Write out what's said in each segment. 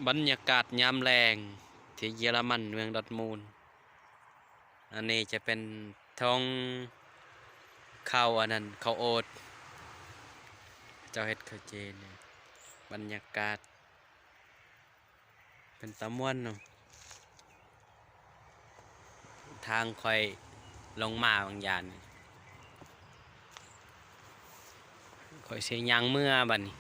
ບັນຍາກາດຍາມແລງທີ່ເຢຍລະມັນ ເມືອງດອດມູນ. ອັນນີ້ຈະເປັນຖົງເຂົ້າ ອັນນັ້ນ ເຂົ້າໂອດ ເຂົາເຈົ້າເຮັດເຂົ້າເຈນີ້. ບັນຍາກາດເປັນຕາມ່ວນເນາະ. ທາງຂ້ອຍລົງມາບາງຢ່າງນີ້ ຂ້ອຍຊິຍ່າງເມືອບັດນີ້.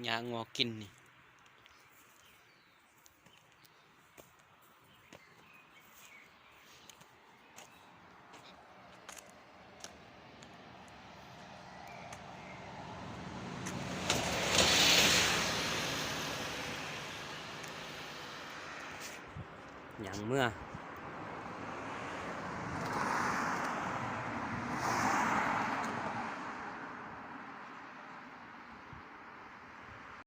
ຫຍ້າງົວກິນນີ້. ຍ່າງເມືອ